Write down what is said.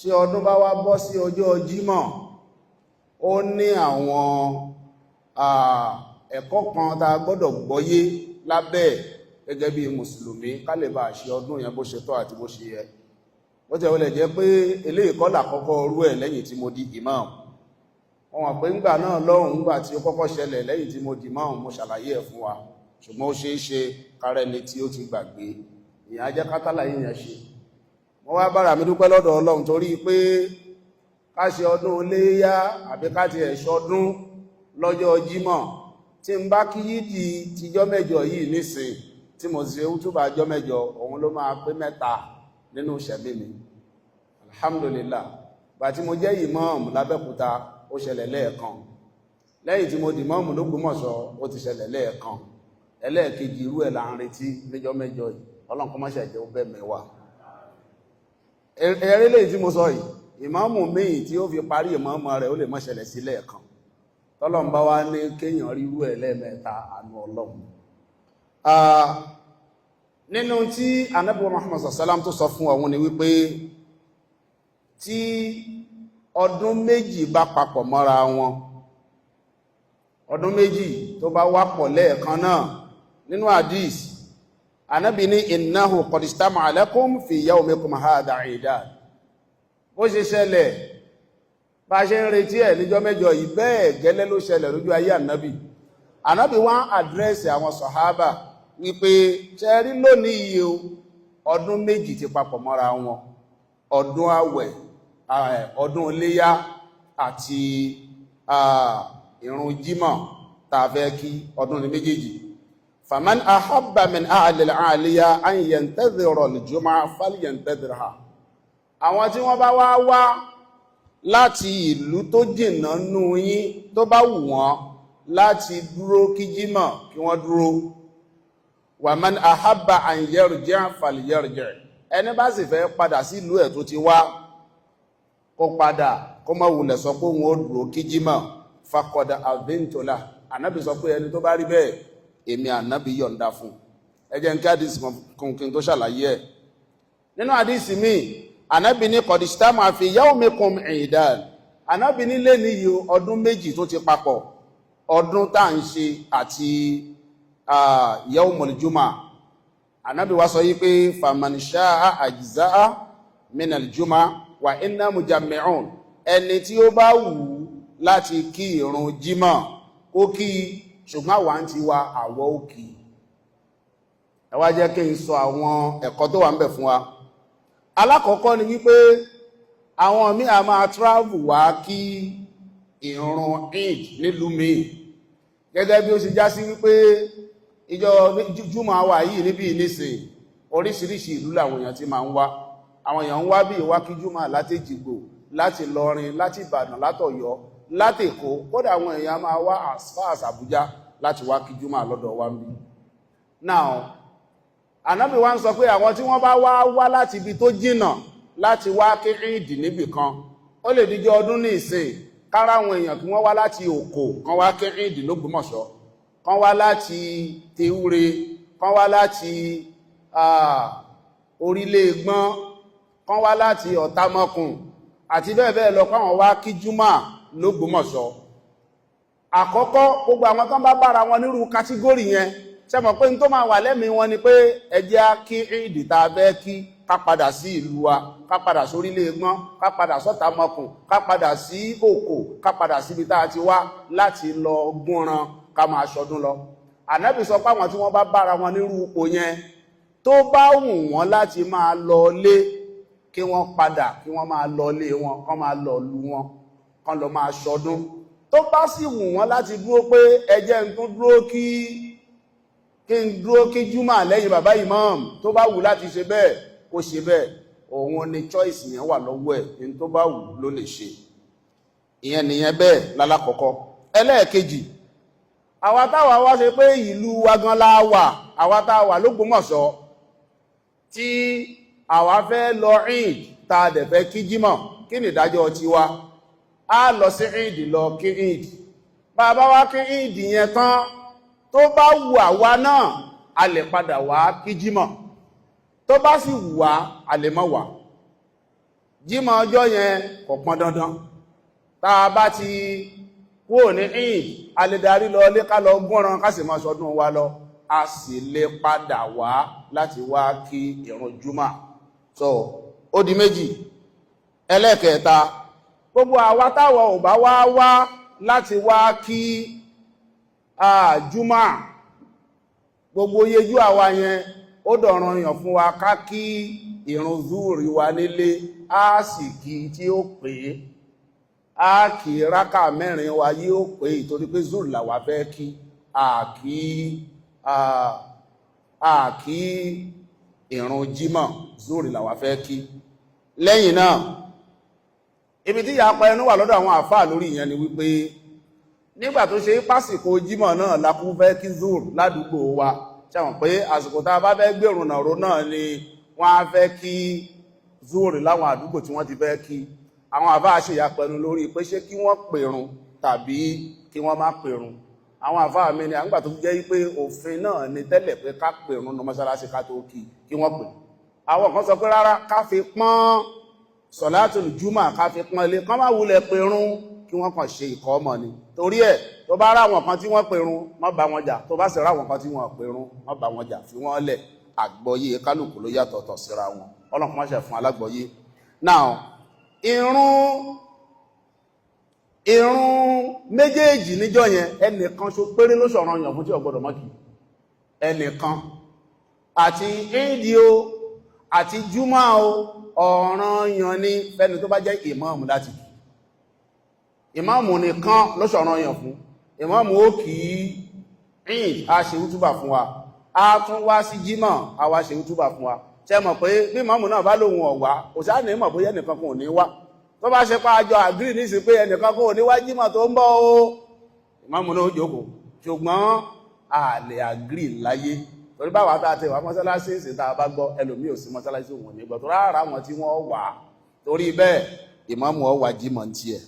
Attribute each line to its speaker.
Speaker 1: Tí ọdún bá wá bọ́ sí ọjọ́ Jímọ̀, ó ní àwọn ẹ̀kọ́ kan tá a gbọ́dọ̀ gbọ́yé lábẹ́ gẹ́gẹ́ bí mùsùlùmí, ká lè bá ṣe ọdún yẹn bó ṣe tọ́ àti bó ṣe yẹ. Bó ti wọlé jẹ́ pé eléyìí kọ́ làkọ́kọ́ orú ẹ̀ lẹ́yìn tí mo di imam. Wọ́n wà pé ńgbà náà lọ́hùn, ńgbà tí ó kọ́kọ́ ṣẹlẹ̀ lẹ́yìn tí mo di imam, mo ṣàlàyé ẹ̀ fún wa, ṣùgbọ́n ó ṣeé ṣe kárẹ́ni tí ó ti gbàgbé. Ìyẹn á jẹ́ kátàlà yìí ṣe. Mo wá bára mi dúpẹ́ lọ́dọ̀ Ọlọ́run, torí pé ká ṣe ọdún Iléyá àbí ká ti ẹ̀ ṣọdún lọ́jọ́ Jímọ̀, tí n bá kí yídì tíjọ́ 8 yìí nísìn tí mo ṣe útúbà jọ́ 8, òun ló máa pé 3 nínú ìṣẹ̀mí mi. Alhamdulillah, bá tí mo jẹ́ ìmáàmù lábẹ́kúta, ó ṣẹlẹ̀ lẹ́ẹ̀kan. Lẹ́yìn tí mo di ìmáàmù lÓgbómọ̀ṣọ́, ó ti ṣẹlẹ̀ lẹ́ẹ̀kan. Ẹlẹ́ẹ̀kejì irú ẹ̀ là ń retí níjọ́ 8 yìí. Ọlọ́run kó má ṣe jẹ́ ó bẹ́ẹ̀ 10. Ẹ̀rẹ́ lẹ́yìn tí mo sọ yìí, ìmáàmù míì tí ó fi parí ìmáàmù rẹ̀, ó lè má ṣẹlẹ̀ sí lẹ́ẹ̀kan. Tọ́lọ́run bá wá ní kéèyàn rí irú ẹ̀ lẹ́ẹ̀mẹ́ta, àánú Ọlọ́run. Nínú tí Ànábì Muhammad sallam tó sọ fún àwọn ni wípé tí ọdún 2 bá papọ̀ mọ́ra wọn, ọdún 2 tó bá wápọ̀ lẹ́ẹ̀kan náà, nínú hadith, Ànábì ní innahu qad ijtama'a lakum fi yawmikum hadha 'idan. Bó ṣe ṣẹlẹ̀, bá ṣe ń retí ẹ̀ níjọ́ 8 yìí, bẹ́ẹ̀ gẹ́lẹ́ ló ṣẹlẹ̀ lójú ayé Ànábì. Ànábì wá address àwọn sọ̀hábà wípé, ṣe rí lónìí yìí o, ọdún 2 ti papọ̀ mọ́ra wọn, ọdún àwẹ̀, ọdún iléyá àti ìrun jímọ̀ tá a fẹ́ kí, ọdún ní méjèèjì. Faman ahabba min ahli al-aliya an yantadhira al-jumu'a falyantadhirha. Àwọn tí wọ́n bá wá wá láti ìlú tó jìnnà nú yín, tó bá wù wọ́n láti dúró kí jímọ̀, kí wọ́n dúró. Wa man ahabba an yarji' falyarji'. Ẹni bá sì fẹ́ padà sí ìlú ẹ̀ tó ti wá, kó padà, kó má wulẹ̀ sọ pé òun ó dúró kí jímọ̀. Faqad adhintu lahu. Ànábì sọ pé ẹni tó bá rí bẹ́ẹ̀, èmi Ànábì yọ̀ǹda fún. Ẹ jẹ́ n kí àdìsí kan tó ṣàlàyé ẹ̀. Nínú àdìsí míì, Ànábì ní qad ijtama'a fi yawmikum 'idan. Ànábì ní lé níyì, ọdún 2 tó ti papọ̀, ọdún tá à ń ṣe àti yawmul jumu'ah. Ànábì wá sọ yí pé faman sha'a ajza'a minal jumu'ah wa inna mujammi'un. Ẹni tí ó bá wù ú láti kí ìrun jímọ̀, kó kí, ṣùgbọ́n àwa ń ti wa àwọ̀ òkì. Ẹ wá jẹ́ kí n sọ àwọn ẹ̀kọ́ tó wà ń bẹ̀ fún wa. Alákọ̀ọ́kọ́ ni wípé àwọn míì a máa travel wá kí ìrun Eid nílùú míì, gẹ́gẹ́ bí ó ṣe já sí wípé ìjọ júmọ̀ wà yìí níbí nísìn, oríṣiríṣi ìlú làwọn èèyàn ti máa ń wá. Àwọn èèyàn ń wá bí ìwá kí júmọ̀ láti Èjìgbò, láti Ìlọrin, láti Ìbàdàn, látọ̀yọ́, láti Èkó. Kódà àwọn èèyàn máa wá as far as Àbújá láti wá kí júmọ̀ lọ́dọ̀ wa ń bí. Now, Ànábì wa ń sọ pé àwọn tí wọ́n bá wá wá láti ibi tó jìnà láti wá kí ìdì níbì kan, ó lè díjọ́ ọdún ní ìsìn, kára àwọn èèyàn kí wọ́n wá láti Òkò kan wá kí ìdì lÓgbómọ̀ṣọ́, kan wá láti Tewúre, kan wá láti Orílẹ̀ Ègbọ́n, kan wá láti Ọ̀tàmọ̀kùn àti bẹ́ẹ̀ bẹ́ẹ̀ lọ, káwọn wá kí júmà lÓgbómọ̀ṣọ́. Àkọ́kọ́, gbogbo àwọn tán bá bára wọn nírú category yẹn, ṣe mọ̀ pé n tó máa wà lẹ́mìí wọn ni pé ẹ jẹ́ á kí ìdì tá a fẹ́ kí, ká padà sí ìlú wa, ká padà sórílẹ̀ Ègbọ́n, ká padà sọ́tàmọkùn, ká padà sí Òkò, ká padà síbi tá a ti wá láti lọ gúnran, ká máa ṣọdún lọ. Ànábì sọ pé àwọn tí wọ́n bá bára wọn nírú ipò yẹn, tó bá wù wọ́n láti máa lọ lé, kí wọ́n padà, kí wọ́n máa lọ lé wọn, kán máa lọ lu wọn, kán lọ máa ṣọdún. Tó bá sì wù wọ́n láti dúró pé ẹ jẹ́ n tún dúró kí n dúró kí júmà lẹ́yìn bàbá imam, tó bá wù láti ṣe bẹ́ẹ̀, kó ṣe bẹ́ẹ̀. Òun ni choice yẹn wà lọ́wọ́ ẹ̀, ní tó bá wù ló lè ṣe. Ìyẹn nìyẹn bẹ́ẹ̀ lálákọ̀ọ́kọ́. Ẹlẹ́ẹ̀kejì, àwa táwa wá ṣe pé ìlú wa gan la wà, àwa táwa lÓgbómọ̀ṣọ́ tí àwa fẹ́ lọ Eid, tá a dẹ̀ fẹ́ kí jímọ̀, kí ni ìdájọ́ tiwa? A lọ sí Eid, lọ kí Eid. Bàbá wá kí Eid yẹn tán, tó bá wù àwa náà, a lè padà wá kí jímọ̀. Tó bá sì wù wá, a lè má wá. Jímọ̀ ọjọ́ yẹn kò pọn dandan. Tá a bá ti kúrò ní Eid, a lè darí lọ lé, ká lọ gúnran, ká sì máa sọdún wa lọ. A sì lè padà wá láti wá kí ìrun júmà. So ó di méjì. Ẹlẹ́kẹ̀ẹ́ta, gbogbo àwa táwọn ò bá wá wá láti wá kí júmà, gbogbo yejú àwa yẹn, ó dọ̀ràn yàn fún wa ká kí ìrun zúùrì wa nílé. Á sì kí tí ó pé, á kí rákà 4 wa yóò pé, ìtorí pé zúùrì làwa fẹ́ kí. Àkí ìrun jímọ̀, zúùrì làwa fẹ́ kí. Lẹ́yìn náà, ibi tí ìyapa ẹnu wà lọ́dọ̀ àwọn àfáà lórí ìyẹn ni wípé nígbà tó ṣe pásìkò jímọ̀ náà lakú fẹ́ kí zúùrì ládùúgbò wa, ṣe pé àsìkò tá a bá fẹ́ gbèrún nàró náà ni wọ́n á fẹ́ kí zúùrì láwọn àdúgbò tí wọ́n ti fẹ́ kí. Àwọn àfáà ṣe ìyapa ẹnu lórí pé ṣé kí wọ́n pèrun tàbí kí wọ́n má pèrun. Àwọn àfáà mi ni àgbà tó jẹ́ pé òfin náà ni tẹ́lẹ̀ pé ká pèrun ní mọ́ṣáláṣí ká tó kí, kí wọ́n pè. Àwọn kan sọ pé rárá, ká fi pọ́n sọ̀látùl júmà, ká fi pọ́n ilé kán má wulẹ̀ pèrun, kí wọ́n kàn ṣe ìkọ́ ọmọ ni. Torí ẹ̀, tó bá ráwọn kan tí wọ́n pèrun, má bá wọn jà. Tó bá sì ráwọn kan tí wọ́n pèrun, má bá wọn jà, fi wọ́n lẹ̀. Àgbọ́yé kálukú ló yàtọ̀tọ̀ síra wọn. Ọlọ́run má ṣe fún alágbọ́yé. Now, ìrun méjèèjì níjọ́ yẹn, ẹnìkan ṣo péré ló ṣọ̀ràn yàn fún tí ò gbọ́dọ̀ má kí. Ẹnìkan, àti ìdí o àti júmọ́ o, ọ̀ranyàn ni fẹ́ni tó bá jẹ́ ìmáàmù láti kí. Ìmáàmù nìkan ló ṣọ̀ranyàn fún. Ìmáàmù ó kì í ìd, a ṣe útúbà fún wa, a tún wá sí jímọ̀, a wá ṣe útúbà fún wa. Ṣe mọ̀ pé bí ìmáàmù náà bá lóhun ọ̀wá, kò sáà ní mọ̀ bóyá ẹnìkan kan ò ní wá. Tó bá ṣe pa àjọ agree ní sí pé ẹnìkan kan ò ní wá jímọ̀ tó ń bọ̀ o, ìmáàmù náà ó jókòó. Ṣùgbọ́n a lè agree láyé, torí báwa tá a ti wà mọ́sálásí ìsìn, tá a bá gbọ́ ẹlòmíì ò sí mọ́sálásí, òun ò ní gbọ́ tó rárá wọn tí wọ́n wà. Torí bẹ́ẹ̀, ìmáàmù ó wá jímọ̀ ń tiẹ̀.